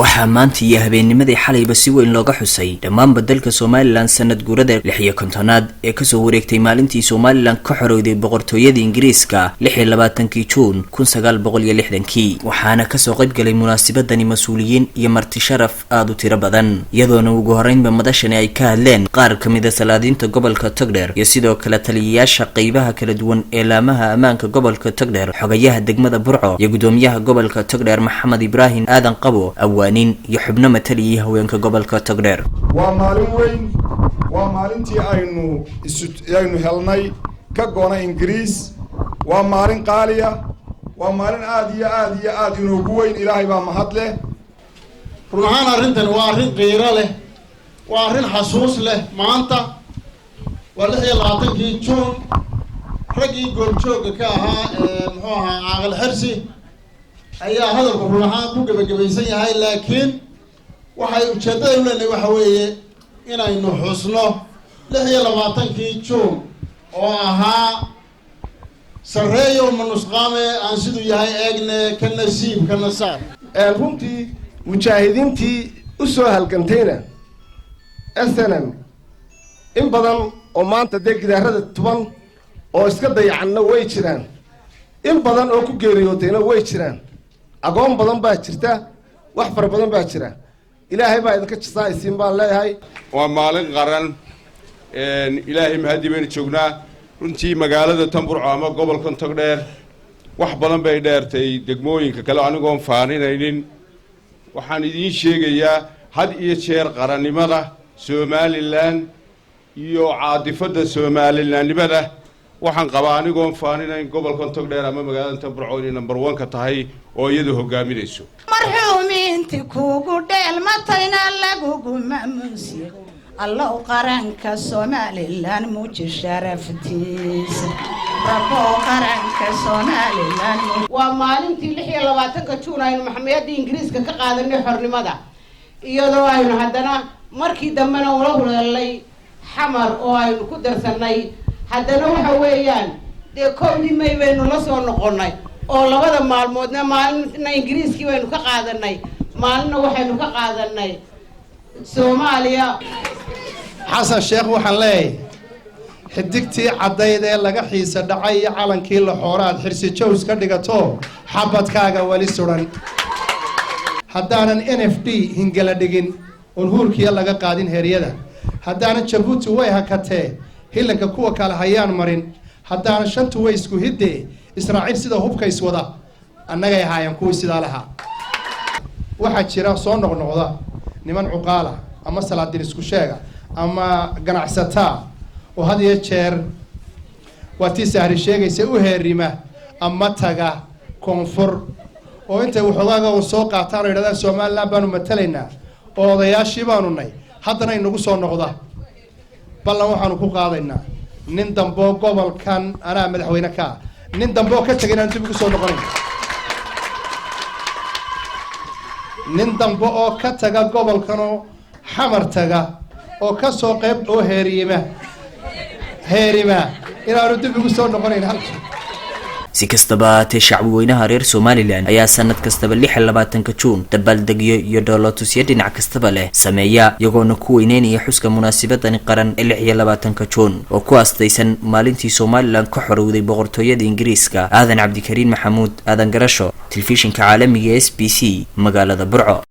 Waxaa maanta iyo habeennimadii xalayba si weyn looga xusay dhammaanba dalka Somaliland sanad guurada 56aad ee kasoo wareegtay maalintii Somaliland ka xorowday boqortooyada Ingiriiska, 26-kii Juun 1960-kii. Waxaana kasoo qaybgalay munaasabadani mas-uuliyiin iyo marti sharaf aada u tiro badan, iyadoona ugu horeynba madashani ay ka hadleen qaar kamida salaadiinta gobolka Togdheer iyo sidoo kale taliyayaasha qeybaha kala duwan ee laamaha ammaanka gobolka Togdheer, xogayaha degmada Burco iyo gudoomiyaha gobolka Togdheer Maxamed Ibraahim Aadan Qabo, awaanin iyo xubno mataliyay haweenka gobolka Togdheer. Waa maalin weyn, waa maalintii aynu isu aynu helnay ka goona Ingiriis. Waa maalin qaaliya, waa maalin aada iyo aada iyo aada inoogu weyn. Ilaahay baa mahad leh. Run ahaan arrintan waa arrin qiiro leh, waa arrin xasuus leh. Maanta waa 26-kii Juun. Raggii goobjoogga ka ahaa ee muxuu ahaa Caaqil Xirsi ayaa hadalku run ahaan ku gebagabaysan yahay, laakiin waxay ujeeddada u leenahay waxa weeye inaynu xusno 26-kii Juun oo ahaa sarreeyo ma nusqaame aan siduu yahay eegne ka nasiib ka nasaar. Runtii mujaahidiintii u soo halgantayna SNM in badan oo maanta dee gidaarada tuban oo iska dayacanna way jiraan, in badan oo ku geeriyootayna way jiraan, agoon badan baa jirta, wax fara badan baa jira. Ilaahay baa idinka jisaa isiin baan leeyahay. Waa maalin qaran, Ilaahay mahadii baynu joognaa. Runtii magaalada tan Burco ama gobolkan Togdheer wax badan bay dheertay degmooyinka kale. Anigoon faaninaynin, waxaan idiin sheegayaa had iyo jeer qarannimada Somaliland iyo caadifadda Somalilandnimada waxaan qabaa, anigoon faaninayn, gobolkan Togdheer ama magaalada tan Burco inay number one ka tahay oo iyadu hogaaminayso. Marxuumiinti kuugu dheelmatayna lagugu maamuusiye, Allow qaranka Somaliland muuji sharaftiisa, Rabo qaranka Somaliland. Waa maalintii 26-ka Juun aynu maxamiyadda Ingiriiska ka qaadanay xornimada, iyadoo aynu haddana markii dambena ula huleelnay Xamar oo aynu ku darsanay. Haddana waxa weeyaan dee 1-dii May baynu la soo noqonnay, oo labada maalmoodna maalinna Ingiriiskii baynu ka qaadanay, maalinna waxaynu ka qaadanay Soomaaliya. Xasan Sheekh waxaan leeyahay, xidigtii caddayd ee laga xiisa dhacay iyo calankii la xooraad Xirsi Jaws ka dhigato xabadkaaga weli suran. Haddaanan NFD hingala dhigin oon huurkiya laga qaadin heeryada, haddaanan Jabuuti way hakatee hilanka kuwa kale hayaan marin, haddaanan shantu way isku hiddee Israaciil sida hubka iswada, annagay ahaayeen kuwii sidaa lahaa. Waxaa jira soo noqnoqda niman cuqaala ama salaadiin isku sheega ama ganacsataa oo had iyo jeer, waa tii Sahri sheegaysa, u heerima ama taga koonfur oo intay waxoogaaga un soo qaataan oo yidhahdaan Somaliland baanu matalaynaa oo odayaashii baanu nay, haddana inagu soo noqda. Ballan waxaanu ku qaadaynaa nin damboo gobolkan anaa madaxweyne ka ah, nin damboo ka tegay inaan dib ugu soo noqonayn. Nin dambe oo ka taga gobolkanoo Xamar taga oo ka soo qayb oo heerima heerima inaanu dib ugu soo noqonayn halka. Si kastaba ahaatee, shacbi weynaha reer Somaliland ayaa sanad kastaba 26-ka Juun dabaaldegyo iyo dhoolotusyo dhinac kastaba leh sameeya, iyagoona ku weyneynaya xuska munaasabadani qaran ee 26-ka Juun oo ku aastaysan maalintii Somaliland ka xorowday boqortooyada Ingiriiska. Aadan Cabdikariin Maxamuud Aadan Garasho, telefishinka caalamiga SBC, magaalada Burco.